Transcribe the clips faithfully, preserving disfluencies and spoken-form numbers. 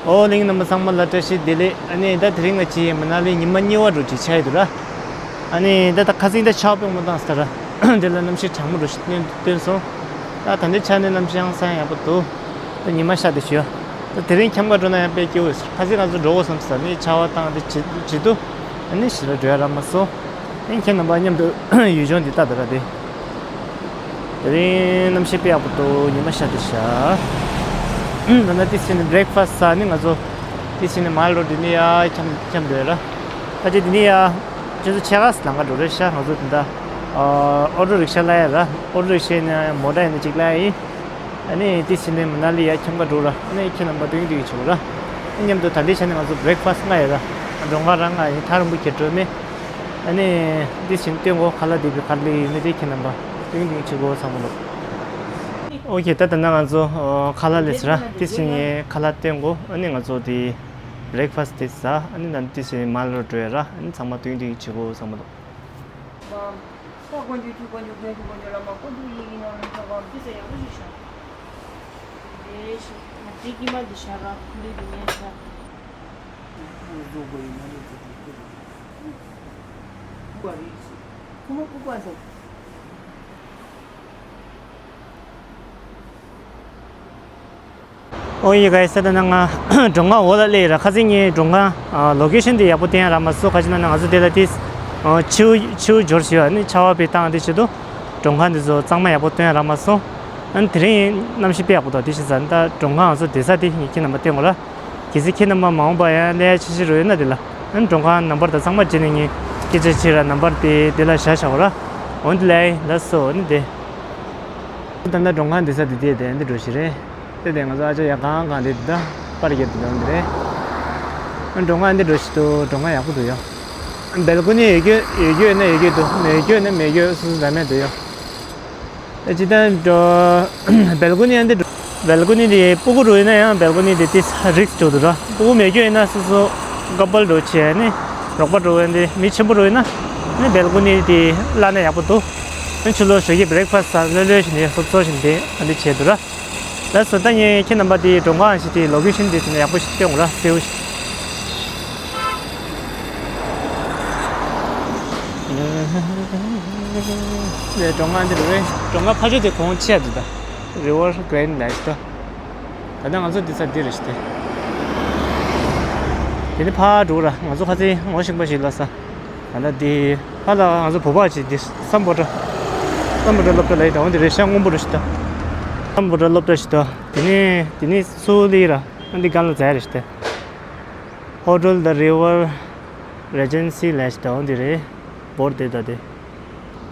ཨོ་གླིང་རྣམ་པ་ཚང་མ་ལ་བཀྲ་ཤིས་བདེ་ལེགས། ཨ་ནི་ད་དེ་རིང་ང་ཅི་ཡིན་མ་ན་ལི་ཉི་མ་གཉིས་པ་འགྲོ་ཅིག་ཆགས་ཡོད་འདུག་ར། ཨ་ནི་ད་ད་ཁ་སང་ད་ཆར་པ་དཔེ་མོ་བཏང་ས་ར། དེ་ལ་གནམ་གཤིས་གྲང་མོ་འགྲོ་ཞིག་བཏོན་སོང་། ད་ད་ལྟའི་ཆ་ནས་གནམ་གཤིས་ཡང་ས་ཡང་ཡག་པོ་འདུག་ད་ཉི་མ་ཤར་བསྡད་ཤག་ཡོད། ད་དེ་རིང་འཁྱམ་ག་འགྲོ་ན་ཡང་དཔེ་སྐྱིད་པོ་ཡོད་ས་རེད། ཁ་སང་ང་ཚོ་འགྲོ་དགོས་བསམ་ས་ནི་ཆར་པ་བཏང་དེ་བྱེད་བྱེད་དུས། ཨ་ནི་ཞེ་དྲག་འགྲོ་ཡ་རག་མ་སོང་། ཨ་ནི་ཁྱེད་རྣམ་པ་མཉམ་དུ་ཡུལ་ལྗོངས་འདི་ལྟ་དང་ར་དེ། དེ་རིང་གནམ་གཤིས་དཔེ་ཡག་པོ་འདུག་ཉི་མ་ཤར་བསྡད་ཤག་ད་ལྟ་ཏི་སི་ནས་བྷི་རེག་ཕ་སི་ཟ་ནི་ང་ཚོ་ཏི་སི་ནས་མལ་རོ་འདི་ནས་ཡར་འཁྱམ་འཁྱམ་འགྲོ་ཡ་ར། ད་ཅི་འདི་ནས་ཡར་ཁྱེད་ཚོ་ཕྱེད་ཀ་ཙམ་ལམ་ཁ་འགྲོ་རེད་ཤག་ང་ཚོ་འདི་ད་ཨོ་ཊོ་རིག་ཤ་གླ་ཡ་ར། ཨོ་ཊོ་རིག་ཤ་ཡིན་ན་ཡང་མོ་ཊ་ཡིན་ན་གཅིག་གླ་ཡ་ཡིན། ཨ་ནི་ཏི་སི་ནས་མ་ན་ལི་ཡར་འཁྱམ་ག་འགྲོ་ར། ཨ་ནི་ཁྱེད་རྣམ་པ་སྟོན་གྱི་བྱུང་ར། ཨ་མཉམ་དུ་ད་ལྟའི་ཆ་ནས་ང་ཚོ་བྷི་རེག་ཕ་སི་ང་ཡ་ར། མགྲོན་ཁང་རང་ང་ཡིན། ཐག་རིང་པོ་ཁྱེར་འགྲོ་མེད། ཨ་ནི་ཏི་སི་ནས་སྟོན་གོ་ཁ་ལག་འདི་བི་ཁར་ལི་ཡིན་ནི་དེ་ཁྱེད་རྣམ་པ་སྟོན་གྱི་བྱེད་གོ་ཚང་མ་ལོ། ཨོ་ཁེ་ད་ད་ན་ང་ཚོ་ཁ་ལག་ལས་ར། ཏི་སི་ནས་ཁ་ལག་སྟོན་གོ། ཨ་ནི་ང་ཚོ་དེ་བྷི་རེག་ཕ་སི་དེ་ཟ། ཨ་ནི་ད་ཏི་སི་ནས་མལ་རོ་འགྲོ་ཡ་ར། ཨ་ནི་ཚང་མ་སྟོན་གྱི་བྱེད་གོ་ཚང་མ་ལོ། ས་དཀོན་མཆོག་ཆུ་དཀོན་མཆོག་རྒྱལ་ཆུ་དཀོན་མཆོག་བླ་མ་དཀོན་མཆོག་ཡིད་ཀྱི་ནོར་ལ་ཕྱག་འཁོར་འདི་ཟེར་ཡག་པོ་ཞིག་ཤོག་དེ་ཞིག་ང་དེ་ཀྱི་མ་འདི་ཤ་ར་ཁུ་ལི་འདི་ངས་ཤ། བཟོ་དགོས་ཡིན་ན་ལས་ཚོ་དེ་ཁུ་ལི། ཁུ་བ་རིགས་ཤིག་ཁུ་མ་ཁུ་བ་ཟེར། ཨོ་ཡེ་ག་ཡེ་ས་ད་ན་ང་མགྲོན་ཁང་འོག་ལ་སླེབས་ཡོད་ར། ཁ་སང་ངས་མགྲོན་ཁང་ལོ་ཀེ་ཤན་དེ་ཡག་པོ་སྟོན་ཡ་རག་མ་སོང་། ག་ཅི་ན་ན་ང་ཚོ་དེ་ལ་དེ་ཆུ་ཆུ་འབྱོར་ཞིག་ཡོད། ཨ་ནི་ཆར་པ་དཔེ་བཏང་དེ་བྱེད་དུས་མགྲོན་ཁང་དེ་ཚོ་གཙང་མ་ཡག་པོ་སྟོན་ཡ་རག་མ་སོང་། ཨ་ནི་དེ་རིང་གནམ་གཤིས་དཔེ་ཡག་པོ་འདུག་དེ་བྱས་ཙང་ད་མགྲོན་ཁང་ང་ཚོ་བསྡད་ས་དེ་ངས་ཁྱེད་རྣམ་པ་སྟོན་དགོས་ར། གལ་སྲིད་ཁྱེད་རྣམ་པ་མ་འོངས་པ་ཡང་སླེབས་ཡ་འཆར་གཞི་རོལ་ཡོད་ན་དེ་ལ། ཨ་ནི་མགྲོན་ཁང་ནམ་བར་དང་གཙང་མ་བྱས་ནས་ངས་སྐད་ཆ་བྱས་ར། ནམ་བར་དེ་དེ་ལ་བཞག་བཞག་གོ་ར། འོན་ཏེ་ལའི་ལ་སོ་ནི་དེ། ད་ལྟ་མགྲོན་ཁང་འདི་ས་འདི་དེ་དེ་འདི་འགྲོ་ཞིག་རེད། དེ་དེ་ང་ཚོ་ཨ་ཅག་ཡ་གང་གང་དེ་འདི་ད་པར་རྒྱབ་འདི་འདི་རེད། ཨ་མགྲོན་ཁང་འདི་འགྲོ་ཞིག་འདུག་མགྲོན་ཁང་ཡག་པོ་འདུག་ཡ། བེལ་ཀོ་ནི་ཡོད་རྒྱུ་ཡོད་རྒྱུ་ཡོད་ན་ཡོད་རྒྱུ་འདུག་མེད་རྒྱུ་ཡོད་ན་མེད་རྒྱུ་སུ་སུ་ལ་མེད་འདུག་ཡ། ཨ་ཅི་ད་འགྲོ། བེལ་ཀོ་ནི་ཡང་འདི་འགྲོ། བེལ་ཀོ་ནི་འདི་སྤུ་གུ་འགྲོ་ཡིན་ན་ཡང་བེལ་ཀོ་ནི་འདི་ཏིས་རིགས་འགྲོ་འདུག་ར། སྤུ་གུ་མེད་རྒྱུ་ཡིན་ན་སོ་སོ་ཀ་པལ་འགྲོ་བྱས་ནི་རོགས་པ་འགྲོ་ཡིན་འདི་མི་ཆེན་པོ་འགྲོ་ཡིན་ན་ནི་བེལ་ཀོ་ནི་འདི་བླ་ན་ཡག་པོ་འདུག་ནི་ཕྱི་ལོགས་ཞོགས་ཀྱི་བྷི་རེག་ཕ་སི་ལོས་ལོས་བཞིན་འདི་སོབ་སོབ་བཞིན་འདི་ཨ་འདི་བྱས་འདུག་ར། ལགས་སོ། ད་ངས་ཁྱེད་རྣམ་པ་དེའི་མགྲོན་ཁང་ཞིག་དེའི་ལོ་ཀེ་ཤན་དེ་དེ་ནས་ཡག་པོ་ཞིག་སྟོན་དགོས་ར་གསལ་བོ་ཞིག་དེ་མགྲོན་ཁང་འདི་རེད། མགྲོན་ཁང་ཕ་ཆོས་དེ་གོང་ཆེ་ཡ་འདུག་ད་རི་ཝར་གྷི་རེན་ལབ་ཞིག་ད། ད་ལྟ་ང་ཚོ་འདི་ས་འདི་རེད་ཞིག་དེ། དེ་ནི་ཕར་འགྲོ་ར། ང་ཚོ་ཁ་སང་ངོ་ཤེས་པ་ཞིག་ལ་ས། ད་ལྟ་འདི་ཕར་ལ་ང་ཚོ་བོད་པ་ཅིག་འདི་སམ་བྷོ་ཊ། སམ་བྷོ་ཊ་སློབ་གྲྭ་ལ་ཡིན་ད། འོ་འདི་རེད་ཤག་སྔོན་པོ་རེད་ཤག་ད། སམ་བྷོ་ཊ་སློབ་གྲྭ་ཞིག་ད། དེ་ནས་དེ་ནས་སུ་ལི་ར། ཨ་འདི་སྒང་ལ་འཛེགས་རེད་ཤག་ད། ཧོ་ཊེལ་ད་རི་ཝར་རེ་ཇེན་སི་ལབ་ཤག་ད། འོ་འདི་རེད། བོར་དེ་ད་དེ།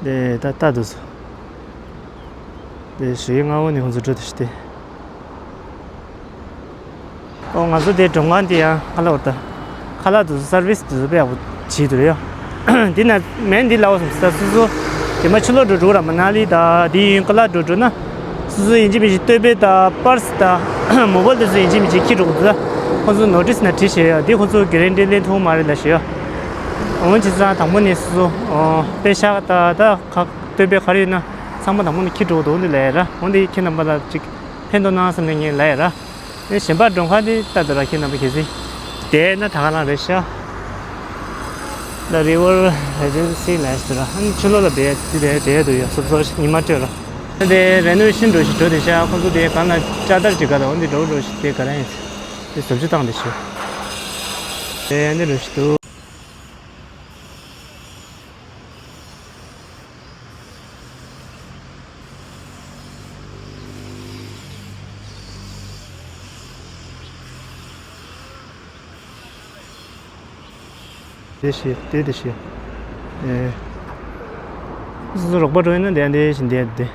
དེ་ད་ལྟ་འདུག་སོ། དེ་ཞུ་ཡིག་སྔ་བོ་ནས་ཁོང་ཚོ་འགྲོ་དེ་ཞིག་དེ། ཨོ་ང་ཚོ་དེ་མགྲོན་ཁང་དེ་ཡང་ཁ་ལག་བར་ད། ཁ་ལག་དེ་ཚོ་སར་བིས་དེ་ཚོ་དཔེ་ཡག་པོ་བྱེད་འདུག་ཡ། འདི་ན་མེན་འདི་ལའོ་སམ་སི་ད་སོ་སོ། དེ་མ་ཕྱི་ལོགས་འགྲོ་འགྲོ་ར་མ་ན་ལི་ད་དེ་ཡིན་ཀ་ལག་འགྲོ་འགྲོ་ན། སོ་སོ་ཡིན་གཅིག་མིན་གཅིག་ལྟོས་དཔེ་ད་པར་སི་ད་མོ་བལ་དེ་ཚོ་ཡིན་གཅིག་མིན་གཅིག་ཁྱེར་འགྲོ་དགོས་འདུག་ད། ཁོང་ཚོ་ནོ་ཊིས་ན་བྲིས་བཞག་ཡ། དེ་ཁོང་ཚོ་གྷེ་རན་ཊི་ལེན་ཐུབ་མ་རེད་ལབ་བཞག་ཡ། འོན་ཅི་ཙང་དང་པོ་ནས་སོ་སོ་དཔེ་ཤག་ད་ད་ཁ་ལྟོས་དཔེ་ག་རེ་ཡོད་ན་ཚང་མ་དང་པོ་ནས་ཁྱེར་འགྲོ་འདུག་འདི་ལབ་ཡ་ར། འོན་ཏེ་ཁྱེད་རྣམ་པ་ལ་ཅིག་ཕན་ཐོགས་གནང་བསམ་ནས་ངས་ལབ་ཡ་ར། ཨེ་གཞན་པ་མགྲོན་ཁང་དེ་ལྟ་དུས་ར་ཁྱེད་རྣམ་པ་གལ་སྲིད་བསྡད་ན་ད་ག་རང་རེད་ཤག་ད་རི་ཝར་རེ་ཇེན་སི་ལབ་ཡ་ཞིག་འདུག་ར། ཨ་ནི་ཕྱི་ལོགས་ལ་བསྡད་དེ་བསྡད་བསྡད་འདུག་ཡ། སོབ་སོབ་ཉི་མ་སྤྲོད་ར། ད་དེ་རེ་ནོ་ཝེ་ཤན་འགྲོ་ཞིག་འགྲོ་དེ་ཤག་ཁོང་ཚོ་དེ་གང་ལ་ལྕགས་དར་ཅིག་ག་ལ་འོན་ཏེ་འགྲོ་འགྲོ་ཞིག་དེ་ག་རང་ཡིན། དེ་བཟོ་བཅོས་བཏང་དེ་ཤག་དེ་ཨ་ནི་འགྲོ་ཞིག་འདུག་དེ་ཤི་དེ་དེ་ཤི། ཨེ། སོ་སོ་རོགས་པ་འགྲོ་ཡིན་ན་དེ་འདྲ་བཞིན་དེ་དེ།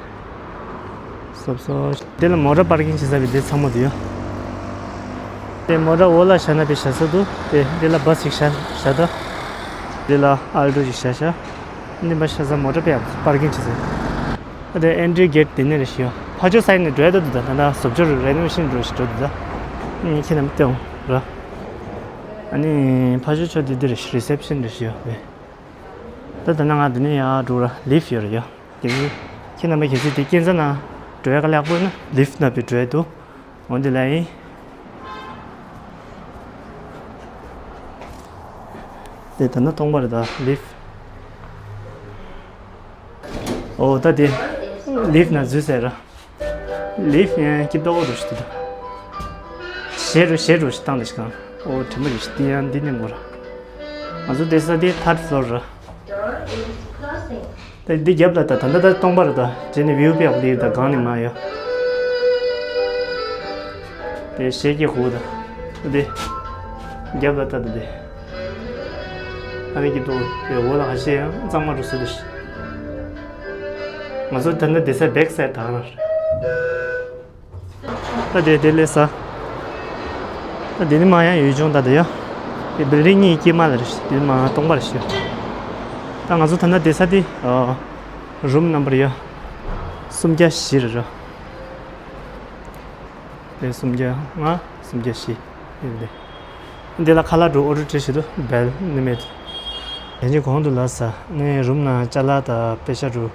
སོབ་སོབ། དེ་ལ་མོ་ཊ་པར་ཀིང་བྱེད་ས་བི་དེ་ཚང་མ་དེ་ཡོད། དེ་མོ་ཊ་འོག་ལ་བཞག་ན་བི་བཞག་ས་འདུག་དེ་དེ་ལ་བ་སི་ཞིག་བཞག་བཞག་ད། དེ་ལ་ཨལ་ཊོ་ཞིག་བཞག་བཞག་ཨ་ནི་མ་བཞག་ས་མོ་ཊ་པེ་ཡག་པར་ཀིང་བྱེད་ས། ཨ་དེ་ཨེན་ཊི་རི་གེ་ཊི་དེ་ནས་རེད་ཤི་ཡོད། ཕ་ཇོ་སའིཌ་ནས་འགྲོ་ཡ་ད་འདུག་ད་ད་ད་བཟོ་བཅོས་རེ་ནོ་ཝེ་ཤན་འགྲོ་ཞིག་འགྲོ་འདུག་ད། ཨ་ནི་ཁྱེད་རྣམས་སྟོན་ར། ཨ་ནི་ཕ་ཇོ་ཕྱོགས་དེ་འདི་རེད་ཤི། རི་སེབ་ཤན་རེད་ཤི་ཡོད་པས། ད་ད་ན་ང་འདི་ནས་ཡར་འགྲོ་ར་ལིཕ་ཡོད་ར་ཡ། དེ་ནི་ཁྱེད་རྣམ་པ་གལ་སྲིད་དེ་སྐྱེ་འཛའ་ན་འགྲོ་ཡ་དཀའ་ལས་ཁག་པོ་ཡོད་ན་ལིཕ་ནང་བི་འགྲོ་ཡ་འདུག་འོན་ཏེ་ལ་ཡིན། དེ་ད་ནི་སྟོང་པ་རེད་ད། ལིབ། ཨོ་ད་དེ་ལིབ་ན་འཛུལ་ཟེར་ར། ལིབ་ཡང་སྐྱིད་ཏོག་རུ་ཞིག་ད། ཞེ་རུ་ཞེ་རུ་ཞིག་བཏང་དེ་ཞིག་གང་། ཨོ་དྲི་མ་རེད་ཞིག་དེ་ཡང་འདི་ནས་མོ་ར། ང་ཚོ་བསྡད་ས་དེ་ཐར་ཕློར་ར། ད་འདི་རྒྱབ་ལ་ད་ད་ད་ད་སྟོང་པ་རེད་ད། རྗེས་ནས་བིའུ་དཔེ་ཡག་པོ་སླེབས་ད་སྒང་ནས་མར་ཡོད། དེ་ཞེ་སྐྱིད་ཁུག་ད། དེ་རྒྱབ་ལ་ད་ད་དེ། ཨ་ནི་སྐྱིད་ཏོག་དེ་འོག་ལ་ཁ་ཤས་ཡང་གཙང་མ་རུ་སུ་དེ་ཤི། ང་ཚོ་ད་ནི་བསྡད་ས་བེག་སའིཌ་ད་ར་རེད། ད་དེ་དེ་ལས་ས། ད་དེ་ནི་མ་ཡང་ཡུལ་ལྗོངས་ད་དེ་ཡ། དེ་བིལ་ཌིང་གཉིས་དཀྱིལ་མ་ལ་རེད། དེ་ནི་མ་སྟོང་པ་རེད་ཤི། ད་ང་ཚོ་ད་ནི་བསྡད་ས་དེ། རུམ་ནམ་བར་ཡ། སུམ་བརྒྱ་བཞི་རེད་ར། དེ་སུམ་བརྒྱ་ལྔ་སུམ་བརྒྱ་བཞི། ཡིན་དེ། འདི་ལ་ཁ་ལག་འགྲོ་ཨོ་ཌར་བྲིས་ཞིག་ཏུ་བེལ་ནི་མེད། ཡང་ཅིག་གོང་དུ་ལ་ས་ནི་རུམ་ནང་ཅ་ལག་དང་པེ་ཤ་འགྲོ།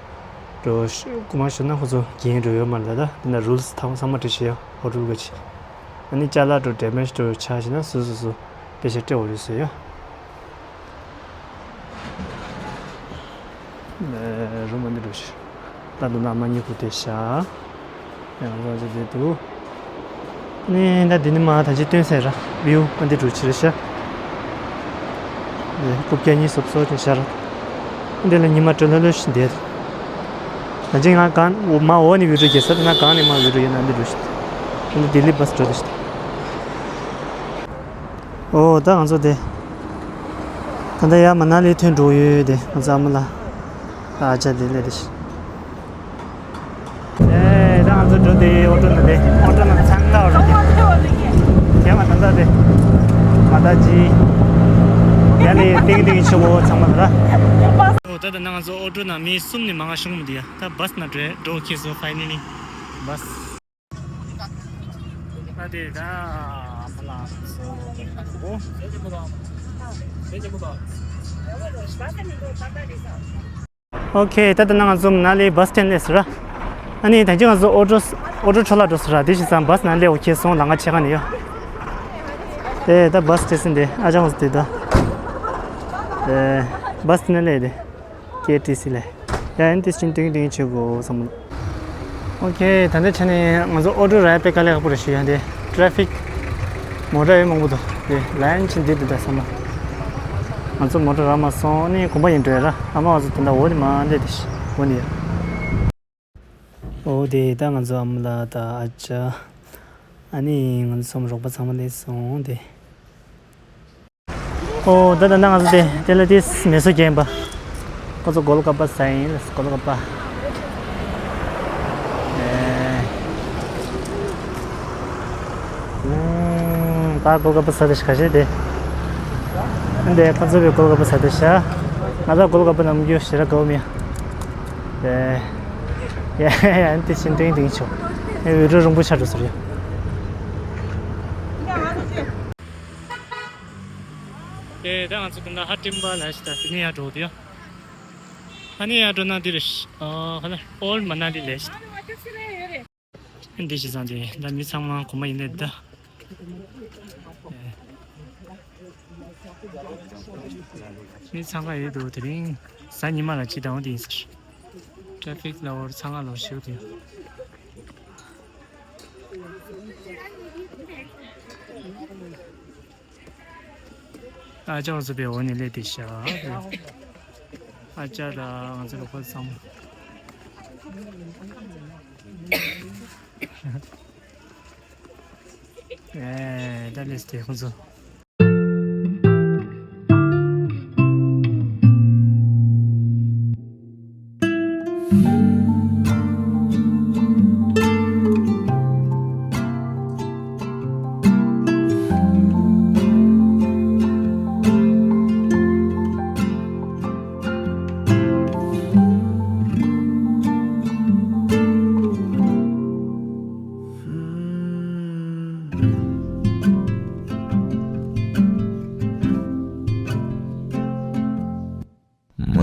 འགྲོ་ཤ་རྐུ་མ་ཤོར་ན་ཁོ་ཚོ་འགན་འགྲོ་ཡོད་མ་རེད་ད། འདི་ན་རུལ་སི་ཚང་མ་བྲིས་ཤིག་ཡ་ཧོ་ཊེལ་ག་ཅི། ཨ་ནི་ཅ་ལག་འགྲོ་ཌེ་མེཇ་འགྲོ་ཆགས་ཤིག་ན་སོ་སོ་སོ་པེ་ཤ་སྤྲད་འོ་རེད་ཟེར་ཡ། རུམ་མ་འདི་འགྲོ་ཤི། ད་འདི་ན་མ་ཉི་ཁུ་དེ་ཤ། ཡང་རོ་ཟེ་དེ་དུ། ནི་ད་འདི་ནི་མ་ད་ཅི་སྟོན་ཟེར་ར། བིའུ་མ་འདི་འགྲོ་ཕྱིར་ཤ། རྐུབ་བཀྱག་གཉིས་སོབ་སོ་དེ་ཤ་ར། འདི་ལ་ཉི་མ་དྲོ་ལྷོད་ལྷོད་ཤི་འདེད། ད་ཅི་ང་གང་མ་འོ་ནི་བི་ཌིའོ་རྒྱལ་ས་དེ་ན་གང་ནི་མ་བི་ཌིའོ་ཡིན་ན་འདི་འགྲོ་ཤི། འདི་ལྡི་ལི་བྷ་སི་འགྲོ་དེ་ཤི། ཨོ་ད་ང་ཚོ་དེ། ད་ལྟ་ཡར་མ་ན་ལི་ཐོན་འགྲོ་ཡོད་དེ་ང་ཚོ་ཨ་མ་ལ། ཨ་ཅག་དེ་ལས་དེ་ཤི། ཨེ་ད་ང་ཚོ་འགྲོ་དེ་ཨོ་ཊོ་ན་དེ་ཨོ་ཊོ་ན་ཚང་ག་བར་དེ། ཡ་མ་ད་ད་དེ། མ་ད་ཇི། ཡ་ལི་ཏིང་ཏིང་ཆུ་བོ་ཚང་མ་ད། ཨོ་ད་ད་ན་ང་ཚོ་ཨོ་ཊོ་ན་མི་གསུམ་ནས་མང་ང་ཤོང་མི་དེ་ཡ། ད་བྷ་སི་ན་འགྲོ་འགྲོ་ཁེ་སོ་ཕའི་ནེ་ལི་བྷ་སི། ཨོ་ཁེ། ད་ལྟ་ན་ང་ཚོ་མ་ན་ལི་བྷ་སི་སི་ཊེན་ཌི་སླེབས་སོང་ར། ཨ་ནི་ད་གིན་ང་ཚོ་ཨོ་ཊོ་ཨོ་ཊོ་འཕྲོ་བརླག་འགྲོ་སོང་ར། དེ་བྱས་ཙང་བྷ་སི་ནང་སླེབས་འོ་ཁེ་སོང་ལམ་ཁ་ཕྱེད་ཀ་ནས་ཡོད། ཨེ་ད་བྷ་སི་སི་ཊེ་ཤན་དེ་ཨ་ཅག་ང་ཚོ་དེ་ད། ཨེ་བྷ་སི་དེ་ནས་སླེབས་དེ། ཀེ་ཨེ་ཊི་སི་ལས། ཡ་ཨན་ཏི་སྤྱིན་ཏིང་ཏིང་བྱེད་དགོས་བསམ་བློ། ཨོ་ཁེ། ད་ལྟ་ཆ་ནས་ང་ཚོ་ཨོ་ཊོ་རའི་ཌི་དཔེ་དཀའ་ལས་ཁག་པོ་རེད་ཤི་ཡ་དེ། ཊེ་ཕིག་མོ་ཊ་ཡོད་མང་པོ་འདུག་དེ་ལའིན་ཆེན་འདི་འདི་ད་བསམ་བློ། ང་ཚོ་མོ་ཊ་རག་མ་སོང་ནི་གོམ་པ་ཡིན་འགྲོ་ཡ་ར། ཨ་མ་ང་ཚོ་དེ་འདྲ་འོ་ནི་མ་འདྲེ་དེ་ཤི་འོ་ནི་ཡ། ཨོ་དེ་ད་ང་ཚོ་ཨ་མ་ལགས་ད་ཨ་ཅག་ཨ་ནི་ང་ཚོ་ཚང་མ་རོགས་པ་ཚང་མ་སླེབས་སོང་དེ། ཨོ་ད་ད་ད་ང་ཚོ་དེ་དེ་ལ་དེ་མེ་སོ་རྒྱན་པ། ཁོ་ཚོ་གོལ་ཀ་པ་ཟ་ཡིན་ལ་གོལ་ཀ་པ། ཨེ། ད་གོལ་ཀ་པ་ཟ་དེ་ཤ་ཁ་ཤས་དེ། འདི་ཁོ་ཚོ་བའི་གོལ་ཀ་པ་ཟ་དེ་ཤ། ང་ཚོ་གོལ་ཀ་པ་ནམ་རྒྱུན་ཞེ་དྲག་དགའ་བོ་མིན། ཨེ། ཡ་ཡ་ཡ་འདི་ཕྱིན་ཏིང་ཏིང་ཆོ། ཨེ་བི་ཌིའོ་རིང་པོ་ཆགས་འགྲོ་ཟེར་ཡ། ཨེ་ད་ང་ཚོ་དེ་འདྲ་ཧ་ཏིམ་པ་ལ་ཞིག་ད་དེ་ནས་ཡར་འགྲོ་དེ་ཡ། ཨ་ནི་ཡར་འགྲོ་ན་འདི་རེད། ཨ་ཧ་ལ་ཨོལ་མ་ན་ལི་ལས་ཤིག་འདི་ཞིག་བཟང་དེ་ད་མི་ཚང་མ་གོམ་པ་ཡིན་ནས་ད། མི་ཚང་མ་ཡོད་འདུག་དེ་རིང་གཟའ་ཉི་མ་ལ་ཅི་ལྟ་འོང་དེ་ཡིན་ཟེར། ཊེ་ཕིག་ལ་འོར་ཚང་མ་ལོ་ཤིག་དེ། ཨ་ཅག་ཚོ་པའི་འོག་ནས་སླེབས་ཏེ་བཞག་ཨ་ཅག་དང་ང་ཚོ་རོགས་པ་ཚང་མ། ཨེ་ད་སླེབས་ཏེ་ཁོང་ཚོ། མ།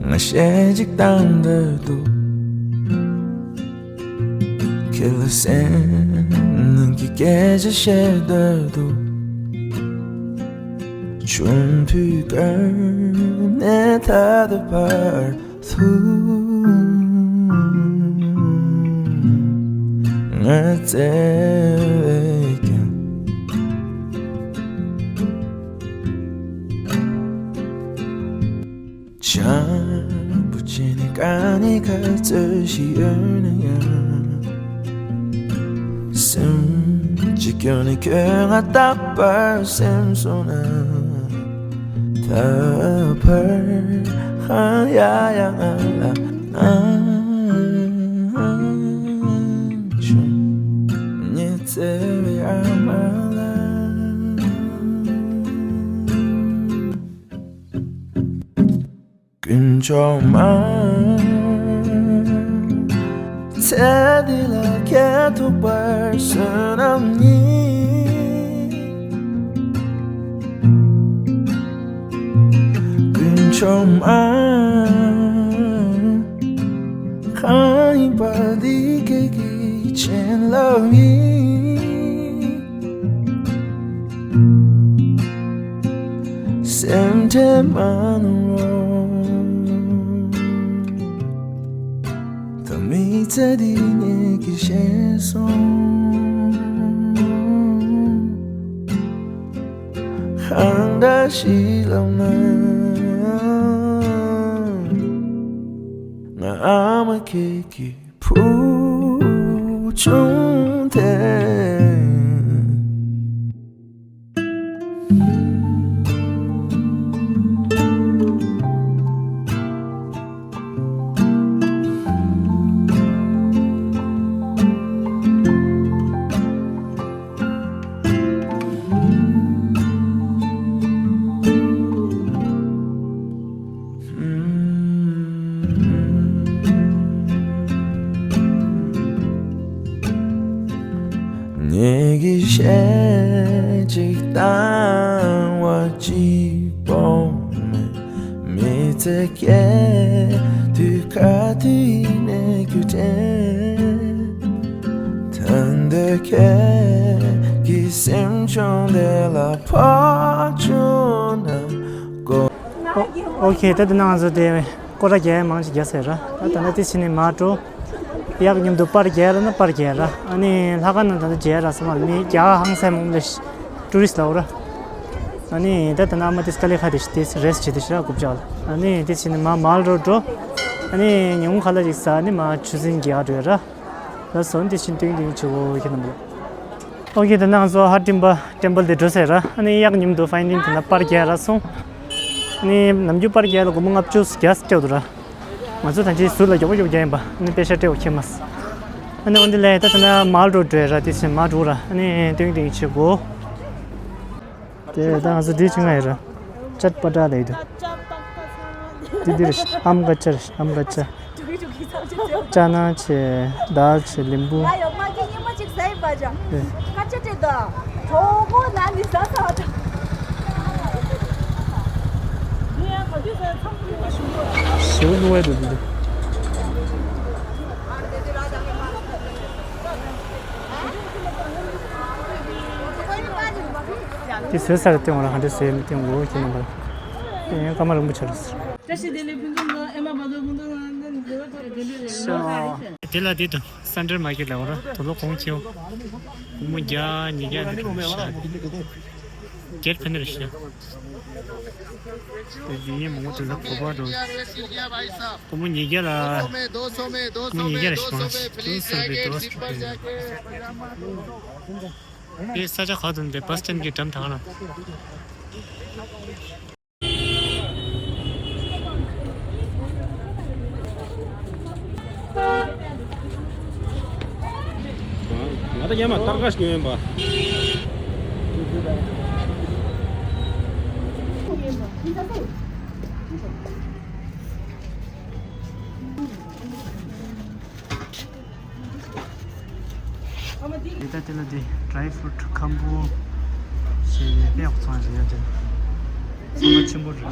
ང་གཞས་གཅིག་བཏང་འདོད་འདུག་ཁྱེད་ལ་སེམས་ནང་གི་སྐད་ཆ་བཤད་འདོད་འདུག་ཆུང་དུས་ཀ་ནས་ད་ལྟ་བར་དུ་ང་བརྩེ་བས་ཀྱང་། བྱམས་པོ་བྱས་ནས་ཀ་ནས་ཁ་རྩོད་ཞིག་ཡོད་ན་ཡང་། སེམས་ཀྱི་སྐྱོན་ནི་ཁྱོད་ང་རྟག་པར་སེམས་སོང་ན། ད་བར་ཧང་ཡ་ཡ་ང་ལ་ཨང་བྱུང་། ཉི་ཚེ་བའི་ཨ་མ་ལ། དཀོན་མཆོག་མ། ཚེ་འདི་ལ་ཁྱེད་ཐུག་པར་བསོད་ནམས་ཉིད། དཀོན་མཆོག་མ། གང་ཡིན་པ་འདི་ཁྱེད་ཀྱི་བྱིན་རླབས་ཡིན། སེམས་ཁྲལ་མ་གནང་རོགས། ད་མི་ཚེ་འདི་ངེད་ཀྱིས་ཤེས་སོང་། གང་འདྲ་ཞིག་ལབ་ན། ང་ཨ་མ་ཁྱེད་ཀྱི་བུ་ཆུང་དེ། ངེད་ཀྱིས་གཞས་གཅིག་བཏང་བ་གཅིག་པོ་མེད། མི་ཚེ་སྐྱེལ་དུས་ག་དུས་ཡིན་ནའི་རྒྱུ་དྲན། ད་འདོད་ཁྱེད་ཀྱི་སེམས་ཆུང་དེ་ལ་ཕོག་བྱུང་ན་དགོས། ཨོ་ཨོ་ཁེ། ད་དེ་ན་ང་ཚོ་དེ་སྐོར་ར་རྒྱག་མང་ཆེ་རྒྱག་ཟེར་ར། ད་ད་ན་དེ་ཕྱི་ནས་མར་འགྲོ། གཡག་མཉམ་དུ་པར་རྒྱག་ར་ན་པར་རྒྱག་ར། ཨ་ནི་ལྷ་ཁང་ནང་ད་ལྟ་མཇལ་ར་སོང་བ་མི་རྒྱ་ཧང་སེ་མོང་ལེ་ཤ་ཊུ་རི་སི་ཊི་ལ་འོ་ར། ཨ་ནི་ད་ད་ན་ཨ་མ་དེ་དཀའ་ལས་ཁག་དེ་ཤི་དེ་རེ་སི་ཊི་བྱེད་དེ་ཤི་ར་རྐུབ་ཅག་ལ། ཨ་ནི་དེ་ཕྱི་ནས་མར་མར་རོ་འགྲོ། ཨ་ནི་ཉིན་གུང་ཁ་ལག་ཅིག་ཟ། ཨ་ནི་མར་ཆུ་ཚན་རྒྱག་འགྲོ་ཡ་ར། ལ་སོང་དེ་ཕྱིན་ཏིང་ཏིང་བྱེད་དགོས་ཁྱེད་རྣམས་ལ། ཨོ་ཁེ། ད་ནང་སོ་ཧར་ཏིམ་པ་ཊེམ་པལ་དེ་འགྲོ་ཟེར་ར། ཨ་ནི་གཡག་མཉམ་དུ་ཕའིན་ཌིང་དེ་ན་པར་རྒྱག་ར་སོང་། ཨ་ནི་ནམ་རྒྱུན་པར་རྒྱག་ལ་སྒོར་མོ་ལྔ་བཅུ་བརྒྱ་སྤྲད་འདུག་ར། ང་ཚོ་ད་ཅི་ཟུར་ལ་མགྱོགས་པོ་མགྱོགས་པོ་རྒྱག་ཡིན་པ། ཨ་ནི་པེ་ཤ་སྤྲད་འོ་ཁྱེད་མ་སི། ཨ་ནི་འོན་ཏེ་ལས་ད་ད་ན་མར་འགྲོ་འགྲོ་ཡ་ར། དེ་ཕྱིན་མར་འགྲོ་ར། ཨ་ནི་ཏིང་ཏིང་བྱེད་དགོས། དེ་ད་ང་ཚོ་འདི་ཅི་ང་ཡིན་ར། ཅཊ་པ་ཊ་ལབ་ཡི་འདུག་འདི་འདི་རེད། ཨམ་ག་ཅ་རེད། ཨམ་ག་ཅ། ཅ་ན་བྱས། དཱལ་བྱས། ལིམ་བུ། ཨ་ཡོ། མ་གི་ཉི་མ་ཅིག་ཟ་ཡི་པ་ཅ། ཨེ། ཀ་ཅ་ཏེ་ད། གྲོགས་པོ་ན་ནི་ཟ་ས་ད། ཞེའུ་བླུགས་ཡ་འདུག་འདི། དེ་བཟོས་ཚར་སྟེང་བ་ལ་ག་འདྲ་བཟོས་མི་སྟེང་འོ་ཁྱེད་རྣམ་པ། ཨེ། ཀརྨ་རིན་པོ་ཆེ་རེད་ཟེར། དེ་ལ་དེ་དང་སན་ཌེ་མར་ཀེཊ་ལ་འོ་ར་དུག་ལོག་གོང་ཁེའུ། སྒོར་མོ་བརྒྱ་ཉིས་བརྒྱ་འདི་ཁ་ཤ་སྒེར་ཕན་རེད་ཤག་དེ་ཡིན་མང་པོ་དེ་ལ་གོ་བ་འགྲོ། སྒོར་མོ་ཉིས་བརྒྱ་ལ། སྒོར་མོ་ཉིས་བརྒྱ་ལ་ཞིག་མང་ཞིག་ཏུ་སན་ཌེ་དོ་སི་ཏུ་དེ་ས་ཆ་ག་དུ་འདི་བྷ་སི་སི་ཊེན་གྱི་འགྲམ་དག་ན། ང་ད་ཡ་མ་ཏར་ཀ་ཤི་ཉོ་ཡིན་པ། ད་དེ་ལ་དེ་ཌ་རའི་ཕུ་རུཊ་ཁམ་བུ་ཞེས་པའི་དཔེ་ཡག་ཚོང་ཞིག་ཡོད་དེ། ཚང་མ་ཆེན་པོ་རེད།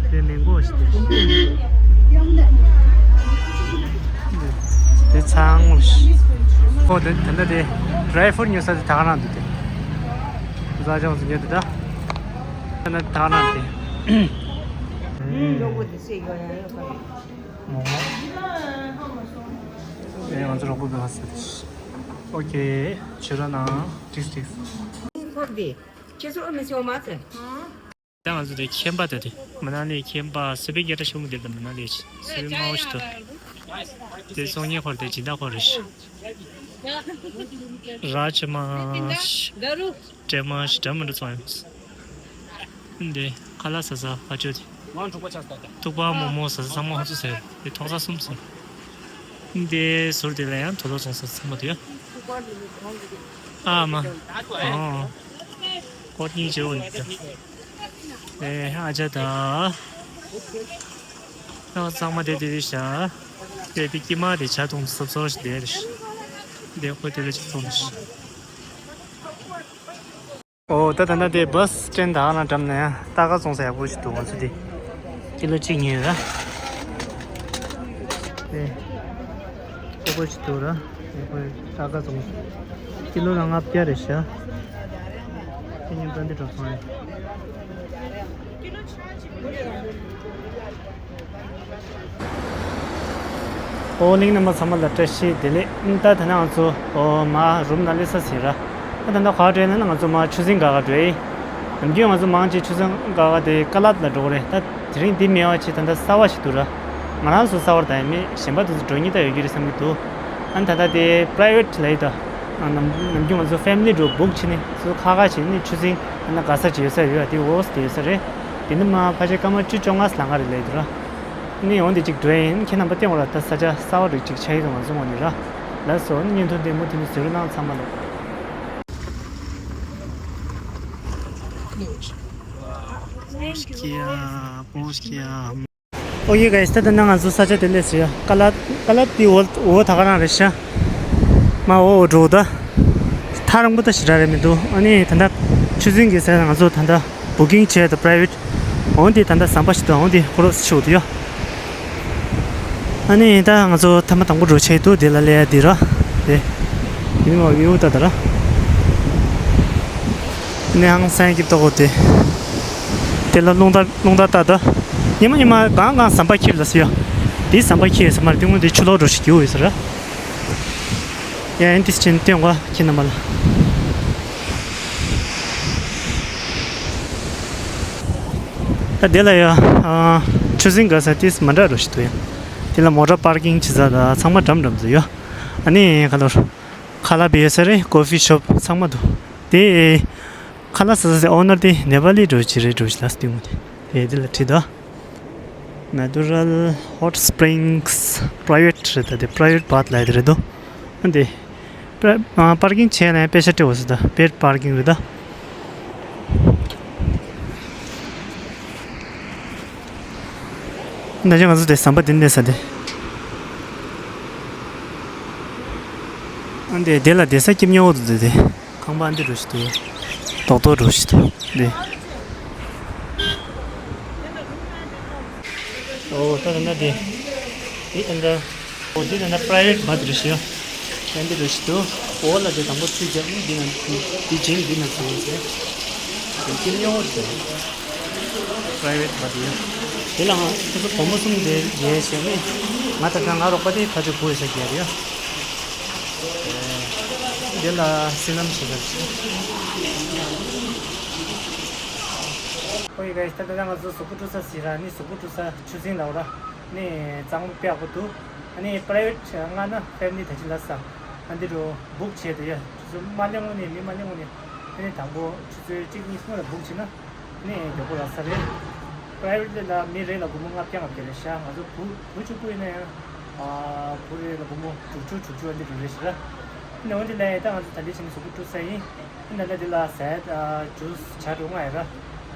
དཔེ་མེན་གོ་ཞིག་དེ། དེ་ཚང་མ་ཞིག་ཨོ་དེ་དེ་འདྲ་དེ་ཌ་རའི་ཕུ་རུཊ་ཉོ་ས་དེ་ད་ག་རང་འདུག་དེ། བཟའ་ཅང་སུ་ཉོ་དེ་ད། ད་ན་ད་ན་དེ། ཨུམ། རོགས་པོ་དེ་སེ་ཡོད་ཡང་ཡོད་ཁ། མོག་མོག་ཨེ་ང་ཚོ་རོགས་པོ་བེ་བ་སེ་དེ། ཨོ་ཀེ། བྱོས་ར་ན། ཏིག་ཏིག་ཁོག་དེ། ཁྱེད་ཚོ་ཨ་མི་སེ་འོ་མ་ཚེ། ད་ང་ཚོ་དེ་ཁྱིམ་པ་དེ་དེ། མ་ན་ལི་ཁྱིམ་པ་སི་པིག་རྒྱ་ཏ་ཤོ་མུ་དེ་དང་མ་ན་ལི་སི་པིག་མ་འོ་ཤི་ཏོ། དེ་སོང་ཉེ་ཁོར་དེ་སྦྱིན་བདག་ཁོ་རེ་ཤི། ར་ཅི་མ་ཤི། ཏྲེ་མ་ཤི་ཏྲེ་མ་འདྲ་ཚོང་ཡོད། འདི་ཁ་ལག་ཟ་ས་ཕ་ཆོས་དེ། ཐུག་པ་མོག་མོག་ཟ་ས་ཚང་མ་ཧོབ་སུ་ཟེར། དེ་ཐོག་ས་གསུམ་ཟེར། འདི་ཟུར་དེ་ལ་ཡང་དུ་ལོ་ཚོང་ས་ཚང་མ་དེ་ཡ། ཨ་མ། ཨོ། ཀོ་ཏི་ཇོ་ཨེ་ཨ་ཅག་ད། ཨོ་གཙང་མ་དེ་དེ་རེད་ཤག་དེ་དེ་ཀྱི་མ་དེ་ཇ་འཐུང་སོབ་སོབ་ཞིག་དེ་རེད་ཤག་དེ་ཁོ་དེ་ལ་ཇ་འཐུང་ཤག་ཨོ་ད་ད་ན་དེ་བཱས་སི་སི་ཊེན་ཌི་ཨ་ན་འགྲམ་ན་ཡང་རྟ་ཁ་བཙོང་ས་ཡག་པོ་ཞིག་འདུག་ང་ཚོ་དེ་ཀི་ལོ་གཅིག་ཉོས་ར། དེ། ཨོ་ཁོ་ཅི་འདུག་ར། ཨོ་ཁོ་ས་ཀ་བཙོང་། ཀི་ལོ་ལ་ལྔ་བརྒྱ་རེད་ཤག་ཁྱེད་ཉིན་པ་འདི་འགྲོ་སོང་རེད། ཨོ་གླིང་རྣམ་པ་ཚང་མ་ལ་བཀྲ་ཤིས་བདེ་ལེགས། ཨ་ད་ད་ན་ང་ཚོ་ཨོ་མ་རུམ་ན་སླེབས་ས་ཟིན་ར། ཨ་ད་ད་ག་བ་འགྲོ་ཡིན་ན་ང་ཚོ་མ་ཆུ་སྲིན་སྒང་ག་འགྲོ་ཡིན། ནམ་རྒྱུན་ང་ཚོ་མང་ཆེ་ཆུ་སྲིན་སྒང་ག་དེ་ཀ་ལད་ལ་འགྲོ་གི་རེད་ད། དེ་རིང་འདི་མེད་པ་ཆེ་ད་ལྟ་གསར་པ་ཞིག་འདུག་ར། ང་རང་ཚོ་གསར་པ་རེད་ད། ཡིན་མིན་གཞན་པ་དེ་ཚོ་འགྲོ་སྙིང་ད་ཡོད་རྒྱུ་རེད་བསམ་གྱི་འདུག་ཨ་ནི་ད་ལྟ་དེ་པ་རའི་ཝེ་ཊི་ལབ་ཡོད་ད། ནམ་ནམ་རྒྱུན་ང་ཚོ་ཕེ་མི་ལི་འགྲོ་བུག་བྱས་ནས་ཚོ་ཁ་ཁ་བྱས་ནས་ཆུ་སྲིན་ཨ་ན་ག་ས་ཅིག་ཡོད་ས་ཡོད་ཨ། དེ་འོག་ས་དེ་ཡོད་ས་རེད། དེ་ནི་མ་ཕལ་ཆེར་སྐར་མ་བཅུ་བཅོ་ལྔ་ལང་ག་རེད་ལབ་ཡོད་ར། ཨ་ནི་འོང་དེ་གཅིག་འགྲོ་ཡིན། ཁྱེད་རྣམ་པ་སྟེང་བ་ལ་ད་ས་ཆ་གསར་པ་རིགས་གཅིག་ཆགས་ཡོད་ང་ཚོ་ངོ་ནས་ར། ལགས་སོ། ཨ་ནི་བརྙན་ཐུང་དེ་མུ་མཐུད་ནས་གཟིགས་རོགས་གནང་ཚང་མ་ལ། ཨོ་ཡེ་ག་ཡེ་སི་ད་ད་ན་ང་ཚོ་ས་ཆ་དེ་སླེབས་སོང་ཡ། ཀ་ལད་ཀ་ལད་དེ་འོ་འོ་ད་ག་རང་རེད་ཤག་མ་འོ་འོ་འགྲོ་ད། ཐག་རིང་པོ་ད་ཞེ་དྲག་རེད་མི་འདུག་ཨ་ནི་ད་ལྟ་ཆུ་སྲིན་གྱི་ས་ང་ཚོ་ད་ལྟ་བུ་ཀིང་བྱས་ད་པ་རའི་ཝེ་ཊི། འོ་འདི་ད་ལྟ་ཟམ་པ་ཞིག་འདུག་འོ་འདི་ཁོ་རོ་སི་ཆུ་འདུག་ཡ། ཨ་ནི་ད་ང་ཚོ་ཐ་མ་དང་པོ་འགྲོ་ཆེད་དུ་དེ་ལ་སླེབས་ཡ་འདི་ར། དེ། དེ་ནི་མ་བིའུ་ད་ད་ར། ནི་ཧང་སང་སྐྱིད་ཏོག་གོ་དེ། དེ་ལ་རླུང་རྟ་རླུང་རྟ་ད་ད། ཉི་མ་ཉི་མ་གང་གང་ཟམ་པ་ཁྱེར་ལ་སི་ཡ། དེ་ཟམ་པ་ཁྱེར་ཟམ་པ་དེ་སྔོན་དེ་ཆུ་ལོག་འགྲོ་ཞིག་རྒྱུ་ཡོད་ས་ར། ཡ་ཨན་ཏིས་ཅན་སྟོན་གོ་ཁྱེད་རྣམ་པ་ལ། ད་དེ་ལ་ཡ། ཆུ་སྲིན་ག་ས་ཏིས་མ་འདྲ་རུ་ཞིག་འདུག་ཡ། དེ་ལ་མོ་ཊ་པར་ཀིང་བྱེད་ས་ད་ཚང་མ་འགྲམ་འགྲམ་དུ་ཡོད། ཨ་ནི་ཁ་ལོར། ཁ་ལག་པའི་ཡོད་ས་རེད། ཀོ་ཕི་ཤོབ་ཚང་མ་འདུག་དེ། ཁ་ལག་ཟ་ས་སའི་ཨོ་ནར་དེ་ནེ་པ་ལི་འགྲོ་ཅི་རེད་འགྲོ་ཅི་ལ་སྟོན་གོ་དེ། དེ་དེ་ལ་བྲིས་འདུག Natural Hot Springs Private རེད་ད། དེ་པ་རའི་ཝེ་ཊི་བཱ་ཐི་ལབ་ཡ་དེ་རེད་འདུག་ཨ་འདི། པ་ར་ཨ་པར་ཀིང་བྱས་ན་ཡང་པེ་ཤ་སྤྲད་འོ་ཟེར་ད། པེ་ཌི་པར་ཀིང་རེད་ད། ད་ཅི་ང་ཚོ་དེ་ཟམ་པ་འདི་ནས་ས་དེ། ཨ་འདི་དེ་ལ་དེ་ས་སྐྱིབས་ཉོ་འོ་འདུག་དེ་དེ། ཁང་པ་འདི་འགྲོ་ཞིག་འདུག་རྡོག་རྡོག་འགྲོ་ཞིག་འདུག་འདི། ཨོ་ད་ད་ན་འདི། འདི་ད་ད། ཨོ་འདི་ད་ད་པ་རའི་ཝེ་ཊི་བཱ་ཐི་རེད་ཤག་ཡ་འདི་འགྲོ་ཞིག་འདུག་འོ་ལ་དེ་དང་པོ་ཚུད་རྒྱབ་ནི་འདི་ན་འདི་འདི་བྱིན་འདི་ན་ཚུད་ཡོད་ཟེར། འདི་སྐྱིབས་ཉོ་འོ་འདུག་པ་རའི་ཝེ་ཊི་བཱ་ཐི་ཡ། དེ་ལའང་ཁོ་ཚོ་སྒོར་མོ་གསུམ་དེ་རྒྱལ་ཞེས་ནི། ང་ད་ལྟ་ང་རོགས་པ་དེ་ཕ་ཆོས་བུ་ཡོད་ས་རྒྱལ་རེད་ཡ། དེ་ལ་སི་ལམ་ཞེས་པ་ཞིག་ཁོ་ཡི་ག་ཡི་ད་ལྟ་ང་ཚོ་གཟུགས་པོ་བཀྲུ་ས་ཟེར་ར་ནི་གཟུགས་པོ་བཀྲུ་ས་ཆུ་སྲིན་ལ་འོ་ར་ནི་གཙང་པོ་དཔེ་ཡག་པོ་འདུག་ཨ་ནི་པ་རའི་ཝེ་ཊི་ང་ན་ཕེ་མི་ལི་ད་ཅི་ལ་ས་ཨ་འདི་རུ་བུག་བྱས་ཏེ་ཡ་ཆུ་ཚོད་མ་ལེན་ངོ་ནས་མི་མ་ལེན་ངོ་ནས་ཨ་ནི་དང་པོ་ཆུ་ཚོད་གཅིག་གཉིས་སྔོན་ལ་བུག་བྱས་ན། ནས་མགྱོགས་པོ་ལ་ས་རེད། པ་རའི་ཝེ་ཊི་ལ་མི་རེ་ལ་སྒོར་མོ་ལྔ་བརྒྱ་ལྔ་བརྒྱ་རེད་ཤག་ང་ཚོ་བུ་བུ་གཅིག་པུ་ཡིན་ན་ཡང་ཨ་བུ་རེ་ལ་སྒོར་མོ་དྲུག་ཅུ་དྲུག་ཅུ་ཨ་འདི་རུ་རེད་ཤག་ར། ནས་འོན་ཏེ་ལས་ད་ང་ཚོ་ད་ལྟའི་ཆ་ནས་གཟུགས་པོ་བཀྲུ་ས་ཡིན། ད་ལྟ་འདི་ལ་ཟས་ཨ་ཇུས་ཇ་འགྲོ་ང་ཡ་ར།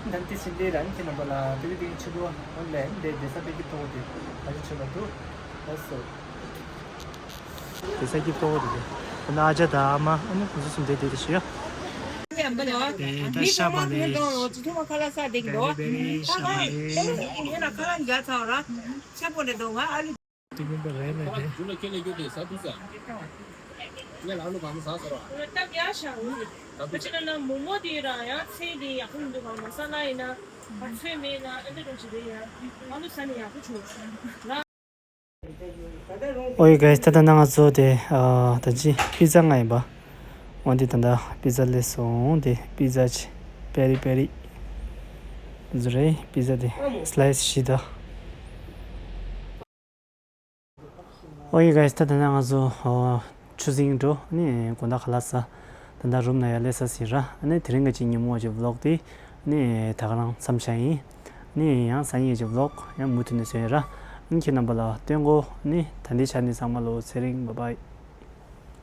ད་ལྟའི་ཕྱིན་ཏེ་ར་ནི་ཁྱེད་རྣམ་པ་ལ་ཏི་ལི་ཏི་ཆུ་བོ་འོན་ལས་འདི་བསྡད་ས་དཔེ་སྐྱིད་པོ་འདུག་ད་ལྟའི་ཆུ་ལ་འདུག་ལགས་སོ། དེ་ས་སྐྱིད་པོ་དེ་རེད། ད་ནི་ཨ་ཅག་དང་ཨ་མ་ཨ་ནི་ཁོང་ཚོ་གསུམ་དེ་དེ་དེ་ཞུ་ཡ། དེ་ད་ཤ་བ་ལེ། བེ་རི་བེ་རི་ཤ་བ་ལེ། དེ་མིན་པ་རེད་ན་དེ། ངས་ལ་ལུ་གང་ཟ་ཟེར་བ། ད་ཡ་ཤ་འུ། ད་ཅི་ན་ན་མོག་མོག་དེ་ར་ཡང་ཚལ་དེ་ཡག་པོ་མི་འདུག་ག་མ་ས་ན་ཡིན་ན། ཚོད་མེད་ན་ཨ་འདྲ་འགྲོ་ཅི་རེད་ཡ། ལ་ལུ་ཟ་ནས་ཡག་པོ་བྱུང་། ཨོ་ཡེ་གྷའི་སི། ད་ལྟ་ན་ང་ཚོ་དེ་ཨ་ད་ཅི་པི་ཛ་ང་ཡིན་པ། འོ་དེ་ད་ལྟ་པི་ཛ་སླེབས་སོང་། དེ་པི་ཛ་ཅི་པེ་རི་པེ་རི་ཟེར་རེད། པི་ཛ་དེ་སི་ལའི་སི་བཞི་ད། ཨོ་ཡེ་གྷའི་སི། ད་ད་ང་ཚོ་ཨོ་ཆུ་སྲིན་འགྲོ་ནི་དགོང་དག་ཁ་ལག་ཟ། ད་ད་རུམ་ན་ཡ་སླེབས་ས་ཟིན་ར། ཨ་ནི་དེ་རིང་གི་ཅིག་ཉིན་མོ་གི་ཝི་ལོག་དེ་ནི་ད་ག་རང་མཚམས་བཞག་ཡིན། ནི་ཡང་སང་ཉིན་གྱི་ཝི་ལོག་ཡང་མུ་མཐུད་ནས་བཟོས་ཡིན་ར། ཨ་ནི་ཁྱེད་རྣམ་པ་ལ་སྟོན་གོ། ནི་ད་ལྟའི་ཆ་ནས་ཚང་མ་ལོ་ཚེ་རིང་། བྷའི་བྷའི།